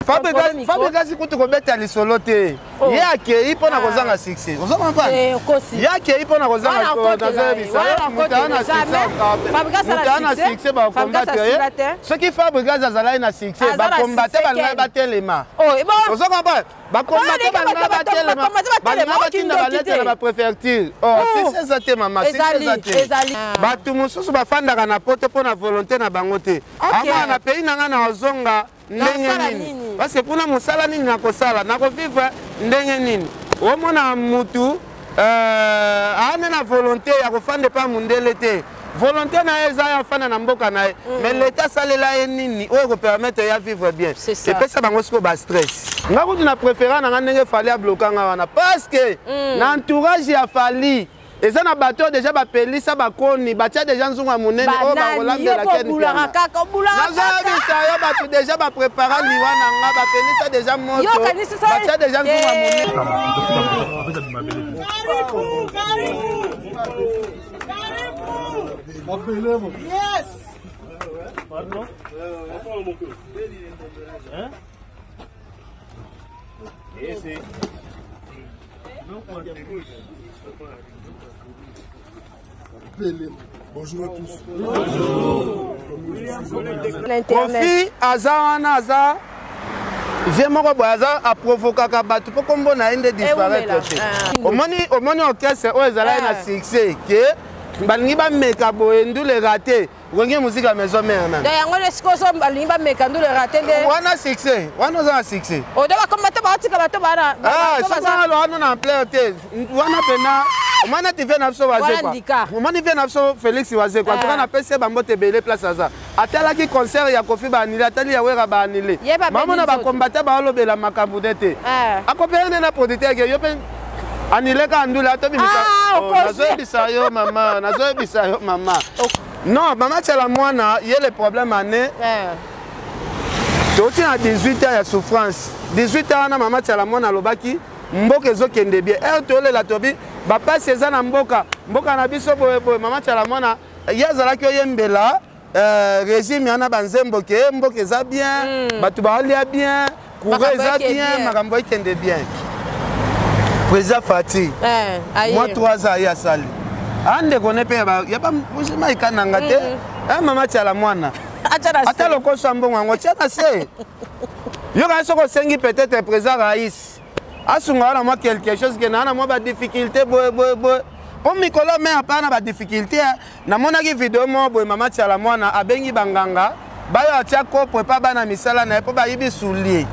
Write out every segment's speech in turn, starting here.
Fabregas kutu kobeta lisolo te. Oh. Ye akei mpo na Ah. kozanga succès. Ozo comprendre? Eh, okosi. Ye akei mpo na kozanga Wana okotela nazoyebisa ye. ye, Wana moto aza na okotela. succès, Jamais. Fabregas moto aza aza na succès. succès bakombatre Fabregas ye. asila te. Soki Fabregas azalaki na succès, Aza na bakombate succès balingaki ken. batelema. Oh, ebo Ozo comprendre? Bakombate Balingaki balingaki batelema. bakombate batelema, Balingaki batinda okindoki balete te. na bapréfecture. Oh, Oh. succès eza te mama, succès Ezali, eza te. ezali. Bato mosusu bafandaka na poto mpo na volonté na bango te. Ok. Amona na pays na ngai na ozonga ndenge Nakosala nini nini? parce que kuna mosala nini nakosala, nakovivre ndenge nini? Omona mutu aane na volonté ya kofanda epa mundele te, volonté na ye eza ya afanda na mboka na ye, mais leta asalela ye nini oyo ekopermettre ya vivre bien? C'est ça. Epesa bango sikoyo bastress. Nga kutu na préféra na nga ndenge Fally abloka nga wana, parce que na entourage ya Fally eza na bato oyo deja bapelisa bakoni, batia deja nzungu ya monene oyo Banani? Yo bakolambela. mpo obulaka kaka, obulaka kaka. Nazoyebisa yo, bato deja baprépara liwa na nga, bapelisa deja moto, Yo okanisi batia deja nzungu ya Eh. monene. Karibu, karibu. Yes. Pardon? Hein? Esse. Bonjour à tous. L'internet. Kofi aza wana, aza vie moko boye, aza aprovokaka bato mpo kombo na ye nde disparaître Ewumela. te. Ah. Omoni, omoni orchestre oyo ezalaki na Ah. succès ke balingi bameka boye ndule raté, Wenge Musica Maison Mère nani. Donc yango nde sikoyo so balingi bameka ndule raté nde. Wana succès wana, oza na succès. Odo bakoma to baotika bato bana. Ah, soki wana wana na ampleur te wana mpena, omoni ati vie na biso Wana Wazekwa, ndika. omoni vie na biso Félix Wazekwa. Ah. Antuka napesi ye bambote ebele. Place aza, atalaki concert ya Kofi baanile, atali ya Wera baanile. Ye babendi Mamona nzoto. bakombata baolobela makambo nde te. Ah. Akopere nde na producteur ke yo mpe anile kaka ndula atobimisa. Ah, Oh, okosi. nazoyebisa yo mama, nazoyebisa yo mama, non, mama Tiala mwana ye, le problème ane touti na 18 ans ya souffrance. 18 ans wana, mama Tiala mwana alobaki mboka ezokende bien. Ere toyolela, tobi bapasi eza na mboka, mboka na biso boyeboye. Mama Tiala mwana ye azalaki oyembela régime wana banzembo ke mboka eza bien, bato baolia bien, courant Makambo eza eke bien, bien. Makambo ekende bien. Président Fati, aye. mwa 3 ans aye asali andeko ne mpe ya bamai ekananga te. Mama Tiala mwana, Atia na ata se. lokoso ya mbongo yango tia na se. Yoka, soki osengi peut-être président Raïs asunga wana mwa quelque chose ke naa na mwa badifficulté boye boye boye, mpo mikolo me apa na badifficulté. Namonaki video moko boye, mama Tiala mwana abengi banganga bayo atia kopo epa bana misala na ye mpo bayibi soulier.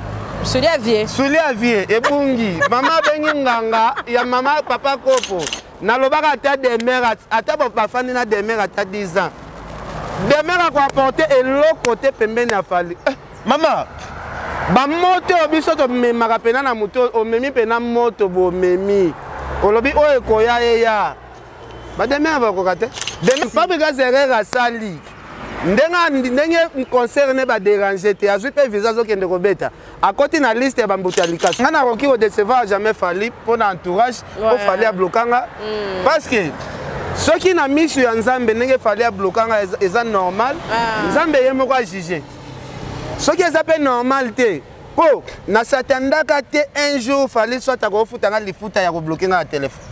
Soulier ya vie. Soulier ya vie ebungi. Mama abengi nganga ya mama papa kopo. Nalobaka ata demer, ata bafandi na demer ata 10 ans, demer akoapporte eloko te pembeni ya Fally. Eh, mama, bamoto oyo biso tomemaka mpena na moto, omemi mpena moto, bomemi, olobi oyo ekoya eya, bademer bakoka te. Fabregas erreur asali ndenge ndenge concert ne badérange te, azwi mpe visa, azokende kobeta, akoti na liste ya bambuto ya likasi. Ngai nakoki kodecevoir jamais Fally mpo na entourage mpo Fally ablokanga, parce que soki na miso ya Nzambe ndenge Fally ablokanga eza normal. Ah. Nzambe ye moko ajuge soki eza mpe normal te, mpo nasatandaka te un jour Fally soit akofutanga lifuta ya kobloke nga na telefone.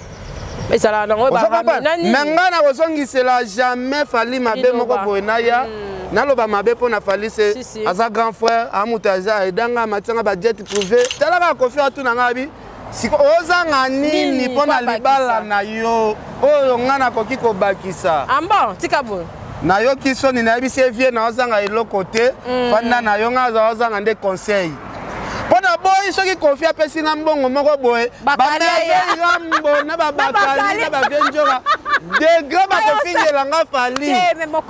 Ezalaka nango. Me ngai nakozongisela jamais Fally mabe moko boye. Naya naloba mabe mpo na Fally se aza grand frère, amutu aza aidanga, amatianga bajet privé. Talaka Kofi atuna ngai abi siko ozanga nini mpo na libala na yo oyo ngai nakoki kobakisa? Ambon tika boye. Nayoki soni, nayebisi ye: "Vie na ozanga eloko te, fanda na yo. Ngai aza ozanga nde conseil mpo na boyi. Soki Kofi apesi nga mbongo moko boye, bamerambo na babakali na bavie nzoka degré bakofingela nga Fally."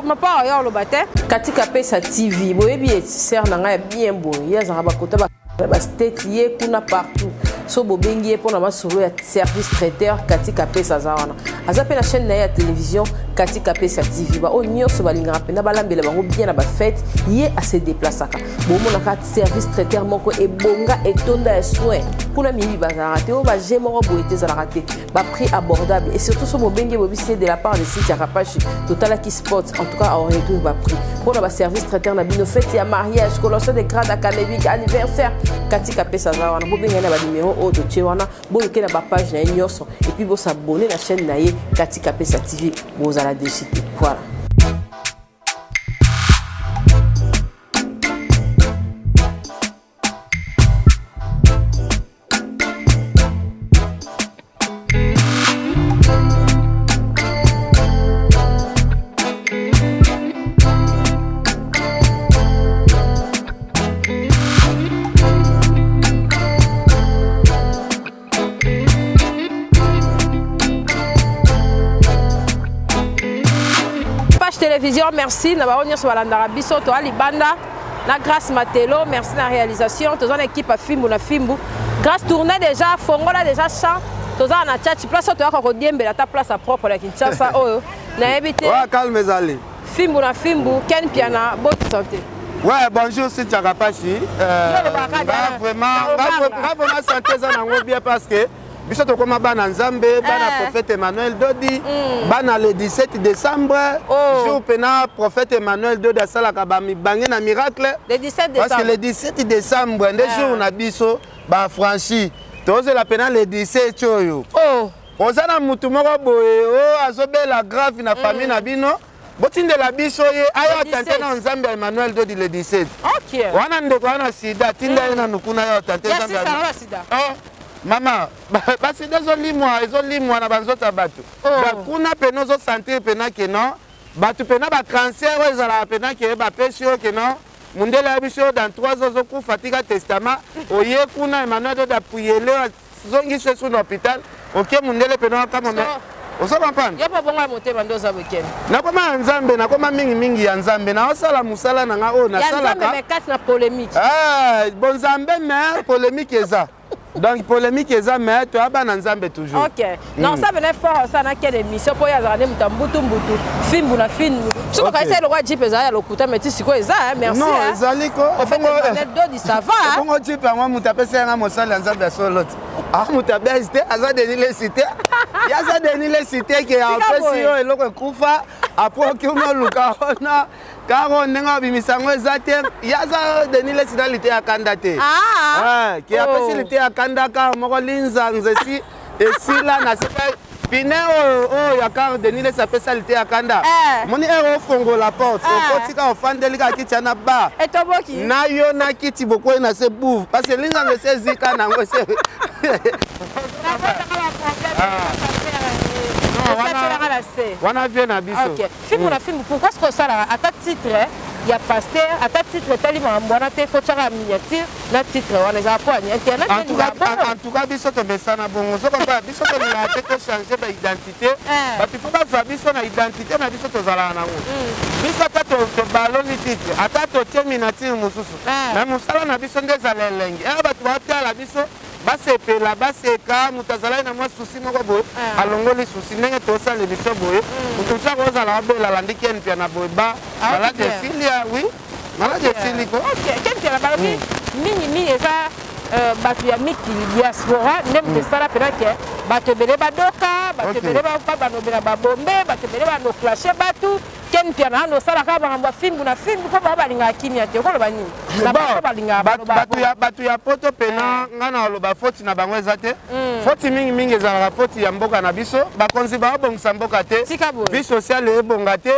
Mapa oyo oloba te. Katika Pesa TV, boyebi sere na ngai ya bien boye, ye azalaka bakota bastate, ye kuna partout. So bobengi ye mpona masolo ya service traiteur, Katika Pesa aza wana. Aza mpe na chaîne na ye ya télévision, Katika Pesa TV. Baoyo nyonso balingaka mpenza balambela bango bien na bafete, ye ase déplaçaka. Bomonaka service traiteur moko ebonga, etonda ya soin. Kuna miyibi bazalaka te, oyo ba jeu moko boye te ezalaka te. Ba prix abordable et surtout so bobengi bobisi de la part de Cynthia Kapashi, totalaki spot en tout cas a réduire ba prix. Pona ba service traiteur na bino fête ya mariage, collation des grades académiques, anniversaire, Kati Kapesa za wana bobenga na ba numéro oyo totie wana, boluke na ba page na ye nyonso et puis bo s'abonner na chaîne na ye Kati Kapesa TV, bozala déçu te. Voilà. Télévision, merci na bango nyonso balandaka biso toa libanda na Grâce Matelo, merci na réalisation toza na équipe ya fimbu na fimbu. Grâce tourne déjà, fongola déjà champ, toza na chat place oyo toyaka kodiembela ata place ya propre na Kinshasa oyo nayebi te. Ouais, calme ezali fimbu na fimbu. Ken Piana, bonne santé. Ouais, bonjour Cynthia Kapashi. Vraiment, santé eza nango bien parce que biso tokoma bana Nzambe, bana prophète Emmanuel Dodi, bana le 17 décembre, jour pena prophète Emmanuel Dodi asalaka bamibange na miracle. Le 17 Parce que le 17 décembre nde jour na biso bafranchi tozela pena le 17 oyo. Oza na mutu moko boye oyo azobela grave na famille na bino, botindela biso ye aya tante na Nzambe ya Emmanuel Dodi le 17. Wana ndeko wana sida, tinda ye nanu kuna ya tante Nzambe ya sida. Oh, mama, basida ezolimwa, ezolimwa na banzoto ya bato. Kuna pena ozosentir pena ke non, bato pena bacancer oyo ezalaka pena ke bapesi yo ke non, mundele ya biso dans 3 ans ozokufa, tika testament, oye kuna Emmanuel Dodi apuyele zongi so na hôpital, oke mundele pena wakama me ozo comprendre. Yo mpo bongo ya motema nde oza bokene. Nakoma ya Nzambe, nakoma mingimingi ya Nzambe, naosala mosala na nga oyo nasalaka. Mais kati na polémique. Bon Nzambe, mais polémique eza. Donc polémique eza, mais toya bana Nzambe toujours. Ok. Non, ça venait fort ça na quelle émission po ya zala muta mbutu mbutu fimbu na fimbu. Soki okaisa eloko ya jeep ezala ya lokuta, mais ti sikoyo eza, merci. Non, ezali ko. Emmanuel Dodi, ça va. Bongo jeep yango moto apesa yanga mosali ya Nzambe ya solo te. Ah, moto abesi te, aza Denis Lesi te. Ye aza Denis Lesi te ke apesi yo eloko ekufa, après okimi oluka wana karo ndenge obimisa yango eza te. Ye aza Denis Lesi na lite ya kanda te. Ke apesi lite ya kanda kar moko linzanza esi esila na sika pine oyo oyo ya kar Denis Lesi apesa lite ya kanda. Moni ere ofongola porte, okotika ofandeli kaka kiti ya na ba etoboki na yo na kiti bokwei na se bouffe parce que linzanza esi ezika nango esi. Wana vie na biso. Fimbu na fimbu, pourquoi ce que osalaka ata titre ya pasteur, ata titre etali makambo wana te, faut tiaka miniature na titre wana ezala po internet? En tout cas biso tomesana bongo, sokopa biso tolingaka te tochange baidentité. Bato fo bazwa biso na identité na biso tozalaka nango. Biso ata tobaloli titre, ata totie miniature mosusu, mais mosala na biso nde ezala elengi ere bato baotala biso basepela, baseka. Moto azalaki na mwa susi moko boye, alongoli susi ndenge tosala émission boye. Moto mosusu akozala abela, alandi Ken Mpiana boye, ba maladi esili ya oui, maladi esili ko. Ken Mpiana, balobi mingimingi eza bato ya mikili, diaspora nde moto esala mpena ke bato ebele badoka, bato ebele banobela babombe, bato ebele banoclashe bato. Ken Mpiana wana osalaka makambo ya fimbu na fimbu mpo bao balingaka kimia te. Okoloba nini na bato balingaka? Bato ya poto pena, ngai na oloba foti na bango eza te. Foti mingimingi ezalaka foti ya mboka na biso. Bakonzi baobongisa mboka te, vie sociale ebonga te.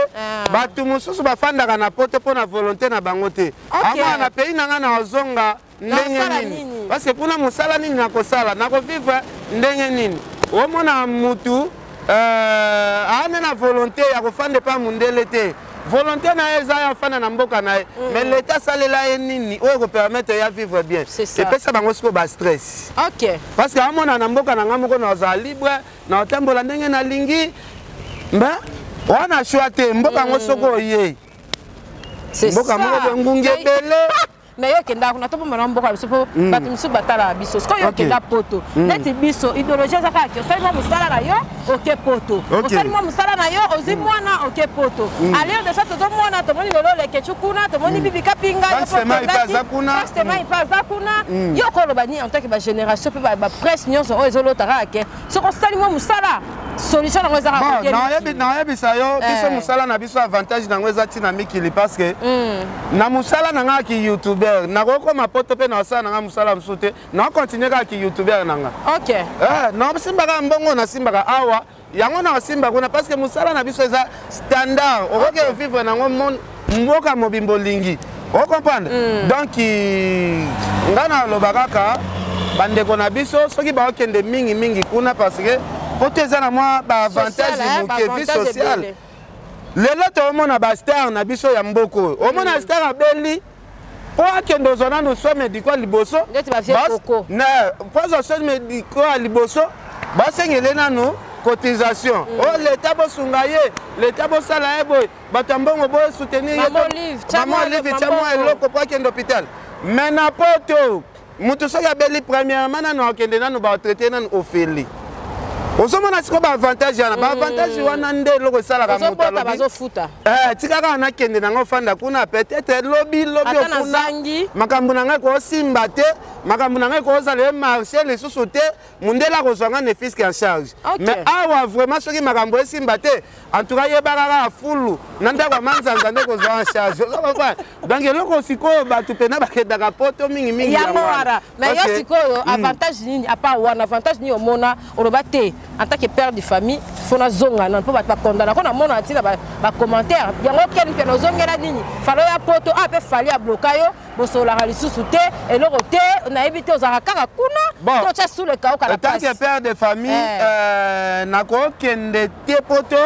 Bato mosusu bafandaka na poto mpo na volonté na bango te. Amona na pays na ngai na ozonga ndenge nini? Parce que kuna mosala nini nakosala, nakovivre ndenge nini? Omona mutu aane na volonté ya kofanda epa mundele te, volonté na ye eza ya afanda na mboka na ye, mais l'état asalela ye nini oyo ekopermettre ya vivre bien? Epesa bango sikoyo bastress parce que amona na mboka na ngai moko nazala libre, na otambola ndenge nalingi, mbe wana shwa te mboka yango. Soki oye mboka moko boye, ngungi ebele. Mais yo okendaka kuna, tobomba na mboka na biso mpo bato mosusu batalaka biso. Sikoyo yo okenda poto, neti biso idéologie eza kaka ke osali mwa mosala na yo, oke poto. Osali mwa mosala na yo, ozwi mwana, oke poto. Alors déjà tozomona, tomoni lelo Lekecu kuna, tomoni Bibi Kapinga. Frank Semayi mpe aza kuna. Semayi mpe aza kuna. Yo okoloba nini en tant que bagénération mpe bapresse nyonso oyo ezolota kaka ke soki osali mwa mosala, solution nango eza kaka Bon, kote nayebi mikili? Nayebisa yo, biso mosala na biso, avantage nango eza ntina mikili, parce que na mosala na nga ki youtubeur, nakokoma poto mpe nasala na nga mosala mosusu te, nakocontinue kaka ki youtubeur na nga. Nasimbaka mbongo, nasimbaka awa yango, nasimba kuna, parce que mosala na biso eza standard, okoki ovivre nango mboka mobimba olingi, ocomprendre. Donc nga naloba kaka bandeko na biso, soki baokende mingimingi kuna, parce que poto eza na mwa baavantage Social, moke, vie ba-avantage sociale. ebele. Lelo toomona bastar na biso ya mboka oyo, omona star abeli, mpo akende ozwa nano soin médicaux ya liboso. Neti bavie koko. Mpo azwa soin médicaux ya liboso, basengele nano cotisation. Oyo leta bosunga ye, leta bosala ye boye, bato ya mbongo bosoutenir ye. Mama Olive, tia Mama Olive, tia mwa mambongo. eloko mpo akende hôpital. Mais na poto, moto soki abeli, premièrement nano akende nano batraite nano ofeli. Ozomona sikoyo baavantage wana, baavantage wana nde eloko esalaka moto ozobota alobi, bazofuta. Tika kaka nakende nango, ofanda kuna, peut-être lobi lobi Ata okuna nazangi. Makambo na ngai kosimba te, makambo na ngai kozala ye marché lisusu te, mondele akozwa nga ne fût-ce que en charge. Mais awa vraiment, soki makambo esimba te, en tout cas yeba kaka fulu na ndako ya manzanza nde kozwa en charge. Ozo comprendre? Donc eloko sikoyo bato mpena bakendaka poto mingimingi yango wana. Mais yo sikoyo, avantage nini à part wana? Avantage nini omona, oloba te, en tant que père de famille, fo nazonga nano mpo bato bakondana ko namona ntina bacommentaire yango keni mpe nozongela nini? Falo ya poto a mpe fali abloka yo, bosololaka lisusu te, eloko te, nayebi te, ozalaka kaka kuna. Bon. Totya sule kauka na En tant que pasi. père de famille, nakokende te poto,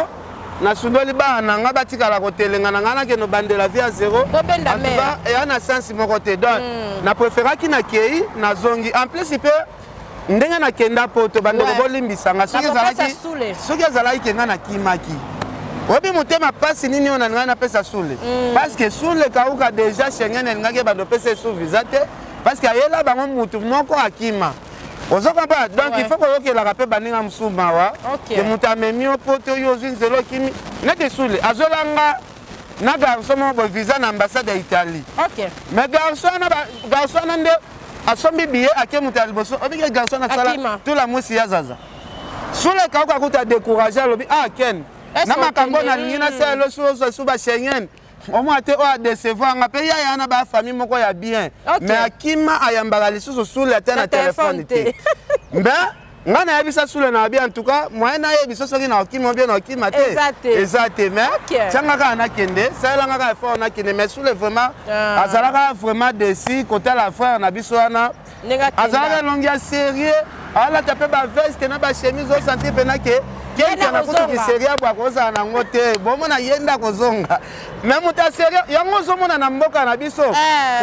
nasundoli bana na nga, batikala kotelenga na nga, nakende obandela vie ya zéro. Bobenda En tout mère. cas, eya na sens moko te. Donc napréféraki nakei, nazongi. En plus mpe ndenge nakenda poto, bandeko bolimbisanga, soki Nakopesa ezalaki sule. Soki ezalaki ke nga nakimaki, oyebi motema mpasi nini oyo nalingai napesa sule? Parce que sule kauka déjà Schengen elingaki ebanda opesa esu visa te, parce que ayela bango mutu moko akima, ozo comprendre? Donc il faut koyokelaka mpe baninga mosusu mawa ke moto amemi yo poto, yo ozwi nzela, okimi. Neti sule azolanga na garçon moko boye visa na ambassade ya Italie. Mais garçon wana, garçon wana nde asombi billet, ake moto ya liboso. Obike garçon asala Akima. tula mwisi ya zaza. Sule kauka kuta découragé, alobi: "Ah Ken, Est-ce na makambo okende? nalingi nasala eloso ozwa su baSchengen omoi te." Oyo adecevoir nga mpe yaya na bafamille moko ya bien. Mais akima, ayambaka lisusu sule ate na Na telefone telefone te. Mbe nga nayebisa sule na abi: "En tout cas, moyen nayebisa soki na okima obie na okima te, Eza te. eza te." Mais tianga kaka nakende, salelanga kaka effort, nakende. Mais sule vraiment azalaka vraiment déçu kotala frère na biso wana. Ndenge akenda. Azalaka elongi ya sérieux, alata mpe baveste na bachemise, osentir mpena ke Ye nde kelke na kutu akozonga. kiseri abwa kozala nango te. Bomona ye nde akozonga, mais moto ya sérieux yango ozomona na mboka na biso.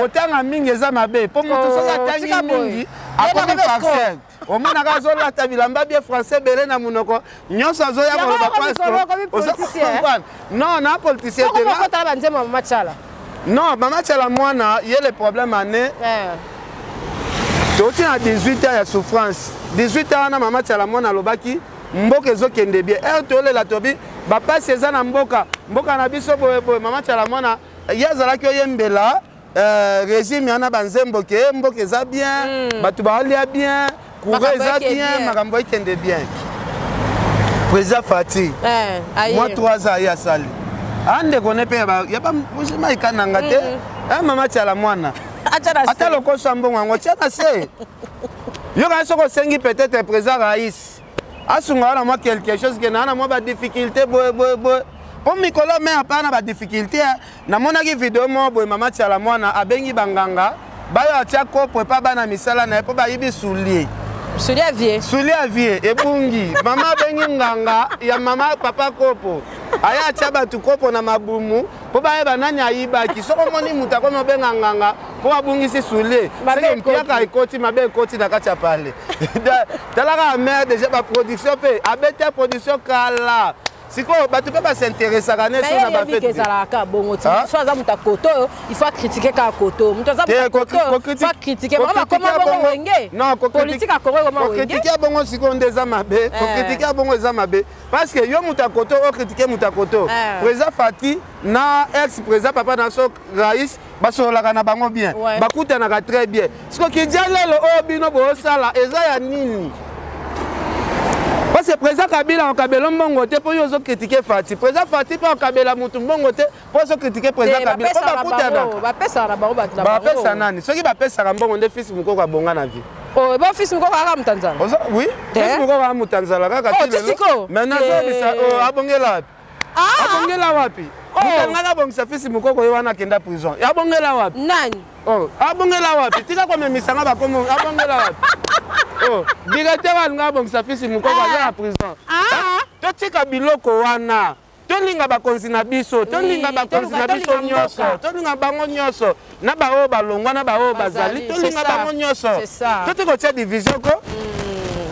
Kotanga mingi eza mabe, mpo moto soki Oh, atangi tika boye. mingi Ye akomi nde akomi farceur. Omonaka azolata bilamba bie français ebele na monoko nyonso, azoya Yango koloba. akomi kolo, akomi politicien, eh? Comprendre? Non, na politicien te. Okotala banzembo ya Mama Tshala. Non, Mama Tshala mwana ye, le problème ane touti na 18 ans ya souffrance. 18 ans wana, Mama Tshala mwana alobaki mboka ezokende bien. Ere toyolela, tobi bapasi eza na mboka, mboka na biso boyeboye. Mama Tshala mwana ye azalaki oyembela régime wana banzembo ke mboka eza bien, bato baolia bien, courant Makambo eza eke bien, bien. Makambo ekende bien. Président Fati, Aye. mwa 3 ans aye asali, andeko ne mpe ya bamujima ekananga te. Mama Tshala mwana Atia na ata se. Lokoso ya mbongo yango tia na se. Yoka, soki osengi peut-être président Raïs asunga wana mwa quelque chose ke naa na mwa badifficulté boye boye boye, mpo mikolo me apa na badifficulté. Namonaki video moko boye, Mama Tshala mwana abengi banganga bayo atia kopo epa bana misala na ye mpo bayibi soulier. Soulier vie. Soulier vie ebungi. Mama abengi nganga ya mama papa kopo, aya atia bato kopo na mabumu mpo bayeba nani ayibaki. Soki omoni moto akomi obenga nganga mpo abungisi soulier, Mabe seke ekoti. mpiaka ekoti, mabe ekoti na kati ya pale. Talaka mare déjà baproduction mpe abeta production kala. Sikoyo bato mpe basinteresaka ne so na bafete ezalaka bongo ti so aza moto ya koto oyo il faut acritiquer kaka koto moto aza moto ya koto oyo il faut acritiquer bango bakoma bongo wenge. Politique ya Kongo ekoma wenge. Kocritiquer ya bongo sikoyo nde eza mabe. Kocritiquer ya bongo eza mabe parce que yo moto ya koto ocritiquer moto ya koto. Président Fati na ex président papa na so Raïs basololaka na bango bien, bakutanaka très bien. Sikoyo kidia lelo oyo bino bosala eza ya nini? Parce que président Kabila akabela mbongo te mpo yo ozocritiquer Fati. Président Fati mpe akabela motu mbongo te mpo ozocritiquer président Kabila, mpo bakutanaka. Bapesaka na bango bato na bango. Bapesa nani? Soki bapesaka mbongo nde fils Mokoko abonga na vie. Oh, bon, fils Mokoko aka moto nzala. Oui, fils Mokoko aka moto nzala kaka. Ti lelo mais nazoyebisa, abongela wapi? Abongela wapi? Moto alingaka abongisa fils Mokoko, ye wana akenda prison. Abongela wapi? Nani? Abongela wapi? Tika komemisanga bakomo. Abongela wapi? Directeur alinga abongisa fils Mokoko aza na prison. Totika biloko wana. Tolinga bakonzi na biso, tolinga bakonzi na biso nyonso, tolinga bango nyonso, na baoyo balongwa na baoyo bazali, tolinga bango nyonso. Toti kotia division ko,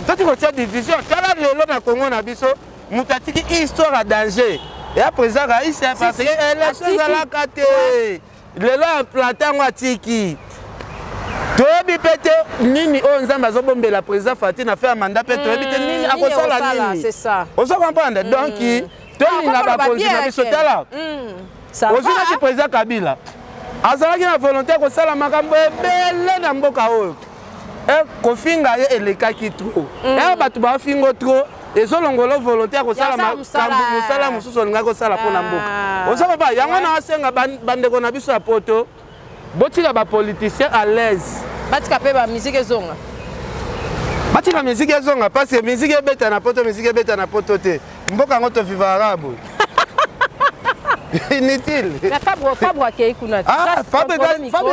toti kotia division. Tala lelo na Kongo na biso, moto atiki histoire ya danger ya président Raïs, parce que élection ezalaka te. Lelo implante yango atiki, toyebi mpe te nini oyo Nzambe azobombela président Fati na fin ya mandat, mpe toyebi te nini akosala nini. Ozo comprendre? Donc tolinga bakonzi na biso. Tala, ozwi nati président Kabila azalaki na volonté kosala makambo ebele na mboka oyo. Kofinga ye elekaki trop. Bato bafingo trop, ezolongola volonté ya kosala mosala mosusu olingaki kosala mpona mboka. Oza papa yango na asenga bandeko na biso ya poto, botika bapoliticien à l'aise. Batika mpe bamusique ezonga. Batika musique ezonga, parce que musique ebeta na poto, musique ebeta na poto te, mboka yango tovivaka boye inutile. Fabre akei kuna. Fabre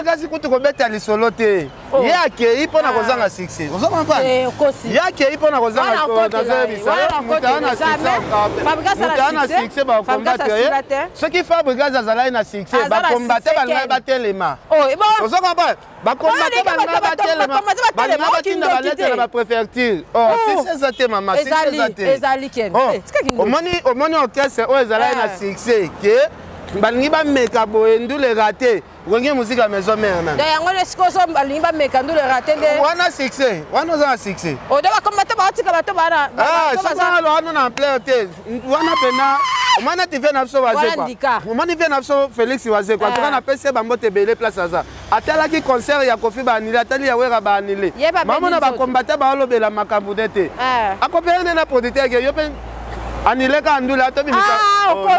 kasi kutu kobeta lisolo te. Ye akei mpo na kozanga succès. Ozo comprendre? Ye akei mpo na kozanga. Nazoyebisa, moto aa na succès, bacombattre ye. Soki Fabrigas azalaki na succès, bacombattants balingaki batelema. Ozo comprendre? Bacombattants balingaki batelema, balingaki batinda balettre na bapréfecture. Succès eza te, mama, succès eza te. Omoni orchestre oyo ezalaki na succès ke balingi bameka boye, ndule raté, Wenge Musica Maison Mère nani? Yango nde sikoyo so balingi bameka ndule raté nde. Wana succès, wana oza na succès. Odo bakomata baotika bato bana. Soki wana na ampleur te, wana pena omoni ati vie na biso Wazekwa, omoni vie na biso Félix Wazekwa. En tout cas napesi ye bambote ebele. Place aza, atalaki concert ya Kofi baannuler, atali ya Wera baannuler, mamona bacombattants baolobela makambo nde te. Akopere nde na producteur ke yo mpe annuler kaka ndula atobimisa.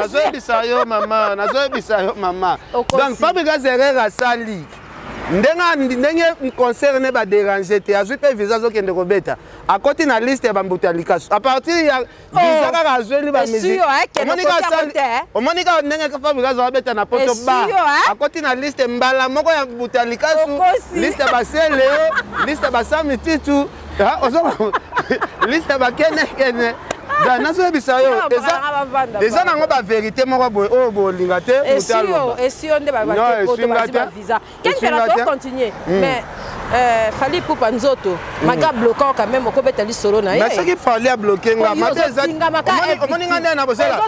Nazoyebisa yo mama, nazoyebisa yo mama. Donc Fabrigas erreur asali ndenge ndenge concert ne badéranger te, azwi mpe visa, azokende kobeta, akoti na liste ya bambuto ya likasu à partir ya visa kaka azweli bamusique. Omoni kaka ndenge Fabrigas azobeta na poto, ba akoti na liste mbala moko ya mbuto ya likasu, liste ya basele, liste ya basami titu, liste ya bakenekene. Nazoyebisa yo, eza nango bavérité moko boye oyo bolinga te. Esio nde continuer, mais Fally Ipupa nzoto maga bloquant quand même, okobeta lisolo na ye. Mais soki Fally abloquer nga, mabe eza. Omoni nga nde na bozela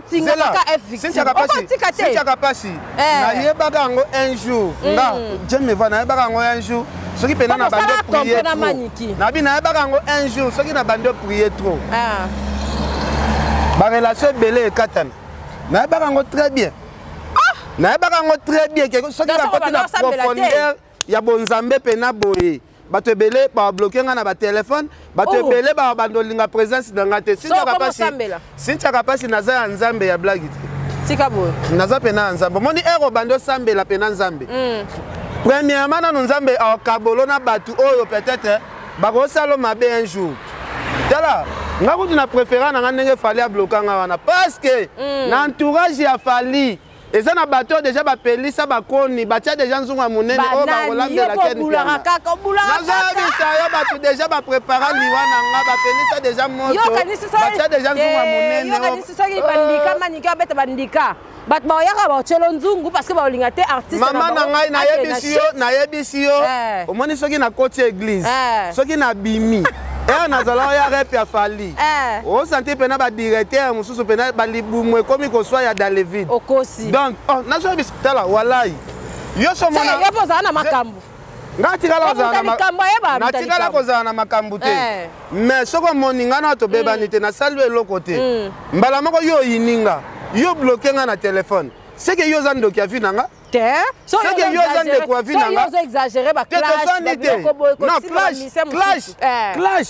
Sintiaka pasi, nayebaka yango un jour. Nga Dieu me voit, nayebaka yango un jour soki mpena na bandi prier trop. Nabi nayebaka yango un jour soki na bandi prier trop, barelation ebele ekatana. Nayebaka yango très bien, nayebaka yango très bien. Soki nakoti na profondeur ya bonzambe mpena boye, bato ebele babloquer nga na batelefone, bato ebele babanda olinga présence na nga te. Sintiaka mpasi, naza ya Nzambe, ya blague te. Tika boye. Naza mpena ya Nzambe. Omoni ere obandi osambela mpena Nzambe, premièrement nanu Nzambe akabolo na bato oyo peut-être bakosala mabe un jour. Tala nga kutu na préféra na nga ndenge Fally abloquer nga wana, parce que na entourage ya Fally eza na bato oyo deja bapelisa bakoni, batia deja nzungu ya monene oyo bakolambela. Nazoyebisa yo, bato deja baprépara liwa na nga, bapelisa deja moto, batia deja nzungu ya monene. Soki bandika maniki abeta bandika, bato baoyaka baotielo nzungu parce que baolinga te artiste. Mama na ngai, nayebisi yo, nayebisi yo, omoni soki nakoti église, soki nabimi Ere nazala oya rep ya Fally. Eh. Osanti mpena badirecteur mosusu mpena balibumu ekomi koswa ya dans le vide. Okosi. Donc, oh, nazoya biso tala walai. Yo so mona. Yo mpo ozala na makambo. Nga tikala kozala na natikala kozala na makambo te. Eh. Mais soki omoni nga na tobebani te, nasali yo eloko te. Mbala moko yo oyini nga, yo bloke nga na telefone. Seke yo oza ndoki ya vie na nga. Te. Seke yo oza ndeko ya vie na nga. Ozo exagérer ba clash. Te te. Non, clash, clash, clash.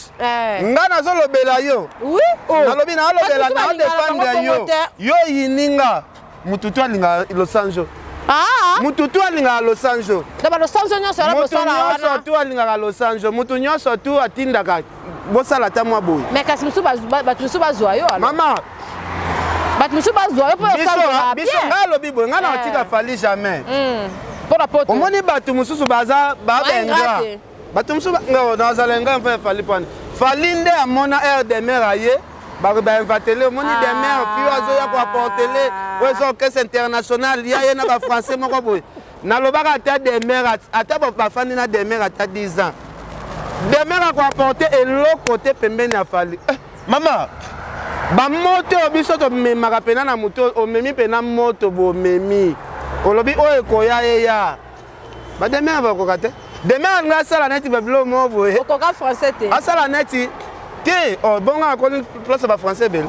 Nga nazolobela yo. Oui. Nalobi nalobela na défendre yo. Yo oyini nga. Mutu tu alingaka losanjo. Mutu tu alingaka losanjo. Na ba losanjo nyonso ala bosala wana. Mutu nyonso tu alingaka losanjo. Mutu nyonso tu atindaka bosala ata mwa boye. Mais kasi musu bato musu bazwa yo alors. Mama. Bato musu bazwa yo po osala bien. Biso nga alobi boye, nga na otika Fally jamais. Pona poto. Omoni bato mususu baza ba benga. Bato mususu nga nazala nga mfa Fally pona. Fally nde amona air de mer aye. Bainvatele omoni des mères fio azoya koaportele oyo eza orchestre international ya ye na bafrançais moko boye. Nalobaka ata des mères, ata bafandi na des mères ata 10 ans, des mères akoaporte eloko te pembeni ya Fally. Eh, mama, bamoto oyo biso tomemaka mpena na moto, omemi mpena moto bomemi, olobi oyo ekoya eya. Bademere bakoka te. Demere alingi asala neti babilo moko boye. Okoka français te. Asala neti te. Oh, bongo akoli place ya bafrançais ebele.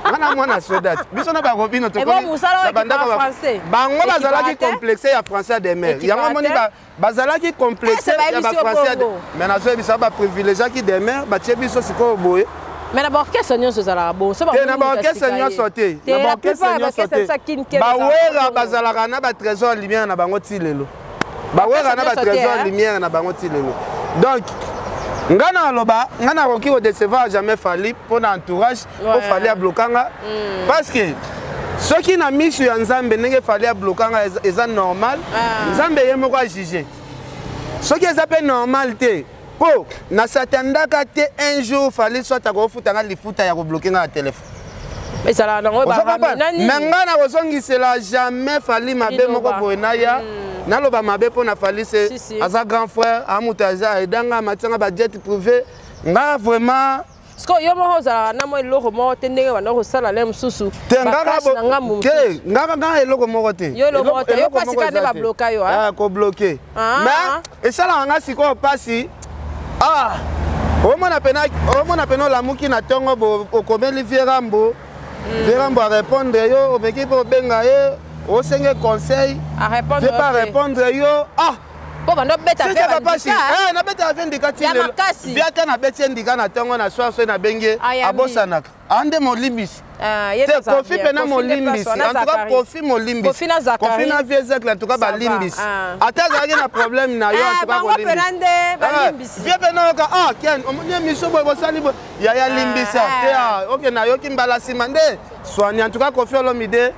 Nga na mwana soda te. Biso na barobino Bango bango bazalaki complexe ya français ya demer. Yango omoni bazalaki complexe ya bafrançais. Mais nazoyebisa baprivilégiaki demer, batie biso sikoyo boye. Mais na baorchestre nyonso ezalaka bongo. Te, na baorchestre nyonso te. Na baorchestre nyonso te. Bawera bazalaka na batrésor lumière na bango ti lelo. Bawera na batrésor lumière na bango ti lelo. Donc nga na aloba, nga nakoki kodecevoir jamais Fally mpo na entourage, mpo Fally ablokanga. Parce que soki na misu ya Nzambe ndenge Fally ablokanga eza normal, Nzambe ye moko ajuge. Soki eza mpe normal te, po nasatandaka te un jour Fally soit akofutanga lifuta ya kobloke nga na telefone. Ezalaka nango Mais nga nakozongisela jamais Fally mabe moko boye naya. Naloba mabe mpo na Fally, se aza grand frère, amutu aza aidanga, amatianga bajet privé. Nga vraiment Sikoyo yo moko ozalaka na mwa eloko moko te ndenge banda kosala le mosusu? Te, te, ngaka nga eloko moko te. Yo eloko moko te, yo pasi kaka nde babloka yo. Kobloke, mais esalaka nga sikoyo pasi. Ah, omona pena, omona pena olamuki na ntongo, okomeli vie Rambo, vie Rambo arépondre yo, omeki mpe obenga ye, osenge conseil, vie pas répondre yo. Ah, po bando beta pe pasi. Eh, nabetaka ve ndika ti lelo. Vie ata nabeti ye ndika na ntongo, na soir soki nabengi ye, abosanaka. Ande molimbisi te, Kofi mpena molimbisi. En tout cas Kofi molimbisi, Kofi na vie Zecle, en tout cas balimbisi. Ata azalaki na problème na yo, en tout cas kolimbisi vie mpena oyoka. Ah Ken, omoni émission boye bosali boye, yaya limbisa te. Ok, nayoki mbala nsima nde soigne. En tout cas Kofi Olomide,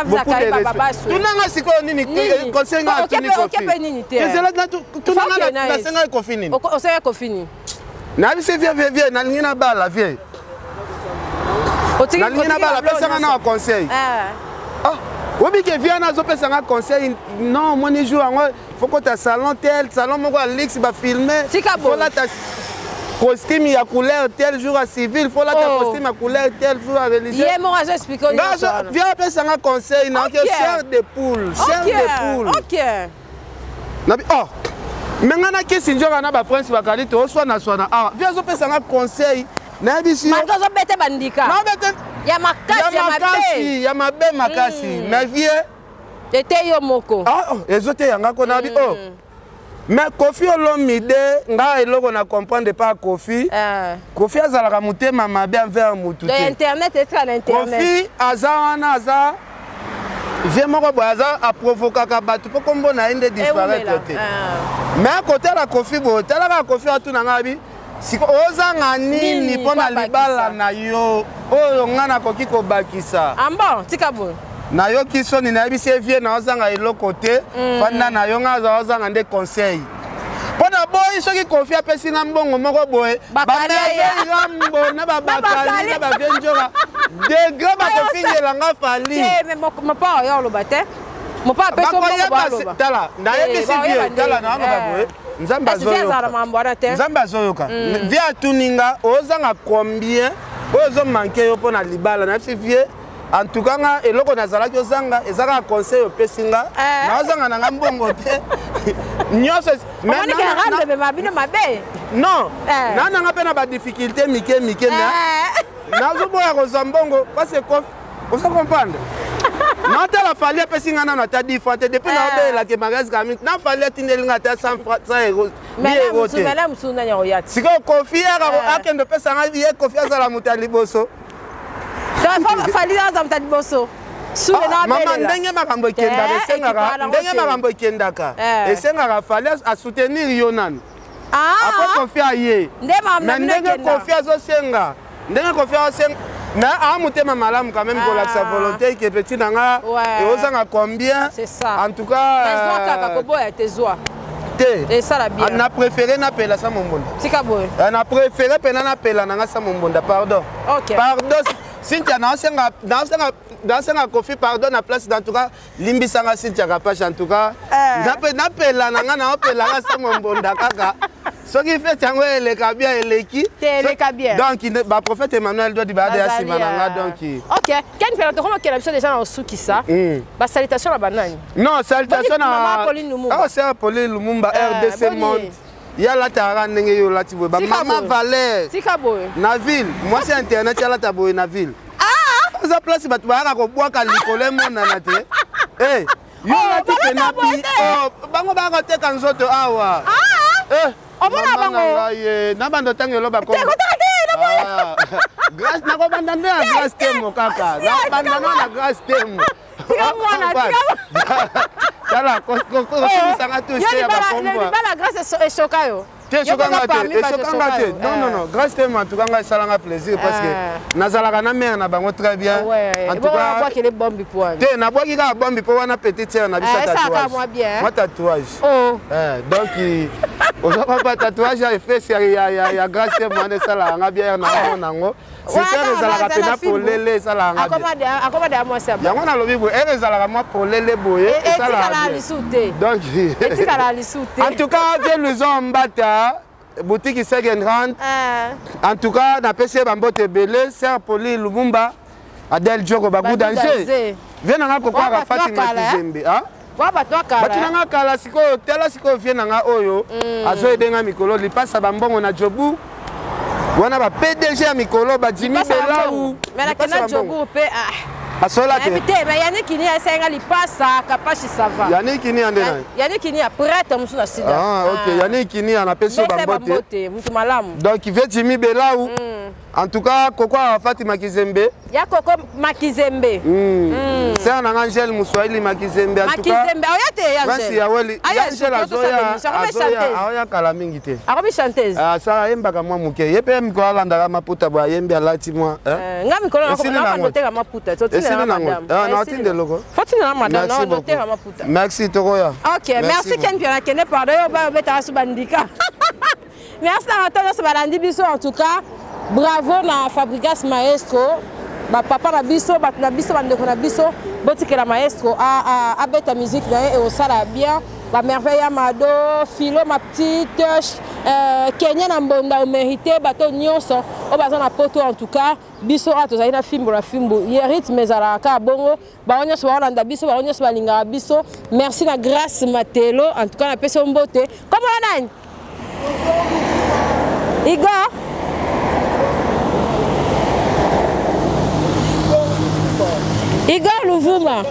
beaucoup de respect. Tunanga sikoyo nini conseil nga atuni Kofi? Ezela tunanga, nasengaki Kofi nini? Osengaki Kofi nini? Nayebisi vie, vie, vie, nalingi nabala, vie, nalingi nabala, pesanga na conseil. Ah, obike vie wana azopesanga conseil. Non, omoni jour yango faut kota salon tel, salon moko ya luxe, bafilme, folata costume ya couleur tel jour ya civil, faut lata costume ya couleur tel jour ya religieux. Ye moko azo expliquer. Vie apesanga conseil na oke chair de poule, chair de poule. Nabi oh, me ngai nakisi nzoka na baprince bakali tooswana-swana awa, vie azopesanga conseil, nayebisi yo ozobete bandika ya makasi. Ya makasi, ya mabe makasi, mais vie ete yo moko. Ezoteyanga ko nabi oh. Mais Kofi Olomide, nga eloko na comprendre pa Kofi, Kofi azalaka motema mabe envers mutu te. Internet esika na internet. Kofi aza wana, aza vie moko boye, aza aprovokaka bato mpo kombo na ye nde disparaître te. Mais kotala Kofi boye, talaka Kofi atuna nga bi siko ozanga nini mpo na libala na yo oyo nga nakoki kobakisa? Ambon tika boye. Nayoki soni, nayebisi ye vie na ozanga eloko te, fanda na yo, nga aza ozanga nde conseil mpo na boyi. Soki Kofi apesi nga mbongo moko boye, bamerveille Rambo na babakali na bavie nzoka degré bakofingela nga Fally. Mopa oyo oloba te, mopa apesi. Tala, nayebisi vie, tala, naoloba boye. Nzambe azoyoka makambo wana te. Nzambe azoyoka. Vieux atuni nga: ozanga combien oyo ezomanke yo mpo na libala? Nayebisi vieux: en tout cas, nga eloko nazalaki ozanga eza kaka conseil opesi nga. Naozanga na nga mbongo te, nyonso. Bino mabe. Non, naa nanga mpe na badifficulté mike mike, mais nazoboya kozwa mbongo parce que ozo comprendre. Natala Fally apesi nga nano ata 10 fois te depuis naobelelaki mariage kami na Fally atindeli nga ata 100 euro te. Sikoyo Koffi akende opesa nga, ye Koffi azala moto ya liboso. Fally aza moto ya liboso. Mama, ndenge makambo ekendaka, esengaka ndenge makambo ekendaka, esengaka Fally asoutenir yo nanu, après Koffi aye. Mais ndenge Koffi azosenga, ndenge Koffi azosenga, mais aa motema malamu quand même kolakisa volonté ke petit na nga eozanga combien. En tout cas, koboya te, zwa. Te. Esala bien. Na préféré napela sa mombonda. Tika boye. Na préféré mpena napela na nga sa mombonda, pardon. Pardon Cynthia, naosenga Koffi pardon na place. En tout cas, limbisanga Cynthia Kapache. En tout cas, napela na nga, naopelanga sa mombonda kaka. Soki fête yango eleka bien, eleki. Eleka bien. Donc baprophète Emmanuel Dodi baade ya nsima na nga, donc. Ok, Ken Mpiana, tokomokela biso déjà na osukisa. Basalutation na banani? Non, salutation na Pauline Lumumba. Oh, c'est Pauline Lumumba, RDC Monde. Ye alataka ndenge yo olati boye, bamama Valer. Tika boye. Na ville, mwasi ya internet alata boye na ville. Eza place bato bayaka kobwaka likolo, emonana te. Yo olati pena bi bango bayaka koteka nzoto awa. Omona bango. Na bando ntango eloba Grâce, nakobanda nde na Grâce Temo kaka, nakobanda no na Grâce Temo. Tala, kosimisanga touche ya bakombo. Libala Grâce esoka yo? Te, esokanga te, esokanga te. Non, non, non, Grâce Temo, en tout cas ngai esalanga plaisir parce que nazalaka na mare na bango très bien. En tout cas, te, nabwaki kaka bombi mpo wana petite sœur na biso, tatouage, mwa tatouage. Donc ozokopa tatouage ya efesi ya Grâce Temo wana esalaka nga bien na mona yango. Super, ezalaka mpena polele, esalaka nga bien. Yango nalobi boye, ere ezalaka mwa polele boye, esalaka. Donc en tout cas, vieux Luison Mbata, boutique second hand, en tout cas napesi ye bambote ebele. Sœur Poli Lumumba, Adel Djoko, bagu danger, vieux nanga kokwaka Fatima Kizembe. Bato nanga kala. Sikoyo tala, sikoyo vieux nanga oyo azoyedenga mikolo lipasa bambongo na Jobu wana, ba PDG ya mikolo, bajimi Belau. Asola te. Yannick Kini asenga lipasa Kapashi, ça va. Yannick Kini ande na Yannick Kini prêtre mosusu na sida. Ah ok, Yannick Kini anapesi yo bambote. Mutu malamu. Donc vieux Jimmy Belau, en tout cas koko Fatima Kizembe. Ya koko Makizembe. Sœur nanga Angèle Muswahili Makizembe, en tout cas. Makizembe oya te ya. Prince Yaweli Angèle azoya, azoya, aoya kala mingi te. Akomi chanteuse. Asala, ayembaka mwa moke. Ye mpe mikolo alandaka maputa boye, ayembi, alati mwa. Nga mikolo nakoteka maputa. Esili nango, naotinde eloko. Fotina na madame, naoteka maputa. Merci, tokoya. Ok, merci Ken Piana. Kende, pardon, yo obetaka so bandika. Merci na bato nyonso balandi biso. En tout cas, bravo na Fabrigas maestro, bapapa na biso, bato na biso, bandeko na biso. Botikela maestro abeta musique na ye, eosala bien. Bamerveille ya Mado Filo, ma petite Kenya na mbonda, omérite. Bato nyonso oyo baza na poto, en tout cas biso awa tozali na fimbo na fimbo ye, rythme ezalaka kaka bongo. Bango nyonso baolanda biso, bango nyonso balingaka biso. Merci na Grâce Matelo, en tout cas napesi yo mbote. Komona nani? Igor, Igor Luvuma.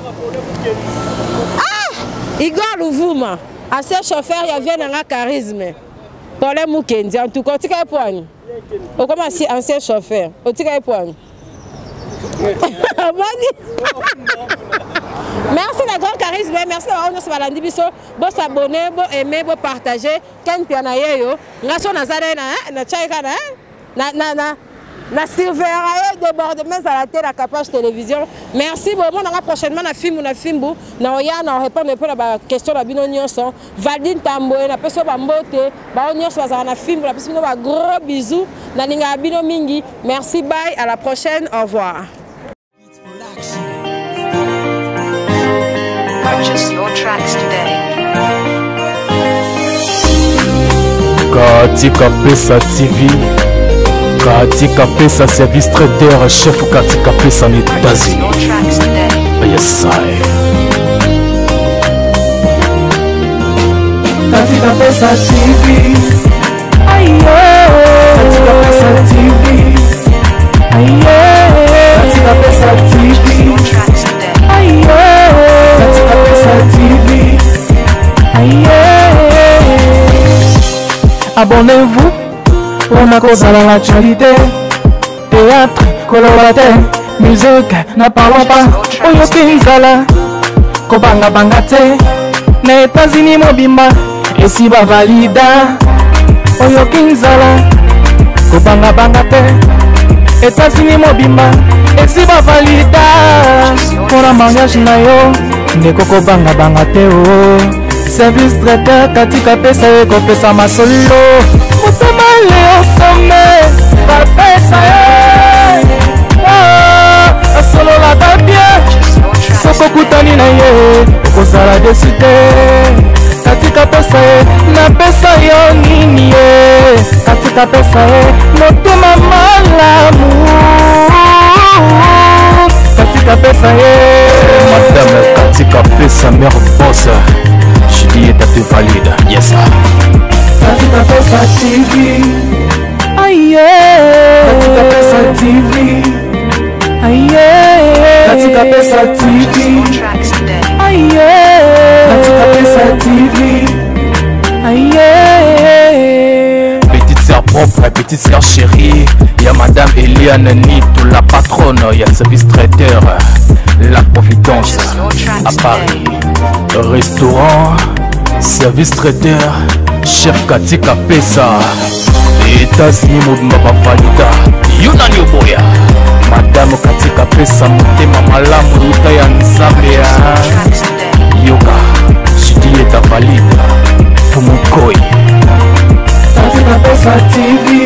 Ah, Igor Luvuma, ancien chauffeur ya vieux nanga Charisme Paulin Mukendi. En tout cas, otika ye poani okoma ancien chauffeur, otika ye poani omoni. Merci na grand Charisme, merci na bango nyonso balandi biso. Bosabone, boaime, bopartage. Ken Piana yeyo, nga so naza na na tiai kaka na surveillera ye, débordement ezala te na Capage Télévision. Merci, bomonanga prochainement na fimbu na fimbu, na oya na répondre mpo na baquestion na bino nyonso. Valdine Tamboye, napesi yo bambote. Bango nyonso bazala na fimbu, napesi bino bagros bisous, nalingaka bino mingi. Merci, bye, à la prochaine, au revoir. Purchase your tracks today. Katika Pesa TV, Katika Pesa service traiteur, chef Katika Pesa en États-Unis. Yes, I. Katika Pesa TV. Katika Pesa TV. Katika Pesa TV. Katika Pesa TV. Abonnez-vous mpona kozala l'actualité, théâtre koloba te, musique na parlons pas. Oyoki nzala, kobangabanga te, na États-Unis mobimba esi bavalida. Oyoki nzala, kobangabanga te, États-Unis mobimba esi bavalida. Mpona mariage na yo, ndeko, kobangabanga te o service traiteur Katika Pesa ye kopesa masolo. Motema Leo Some bapesa ye, asololaka bien. Soki okutani na ye, okozala déçu te. Katika Pesa ye, napesa yo nini ye? Katika Pesa ye, motema malamu. Katika Pesa ye. Madame Katika Pesa, mère boss, je dis état te valide. Yes. Katika Pesa TV. Katika Pesa TV. Katika Pesa TV. Katika Pesa TV. Petite sœur propre, petite sœur chérie, il y a Madame Eliane Nito, la patronne, il y a service traiteur, La Providence, à Paris. Restaurant, service traiteur, chef Katika Pesa. États-Unis, mobimba bavalida. Yo nani oboya? Madame Katika Pesa, motema malamu, luta ya Nzambe ya. Yoka, je dis est valide. Fumukoi. Katika Pesa TV.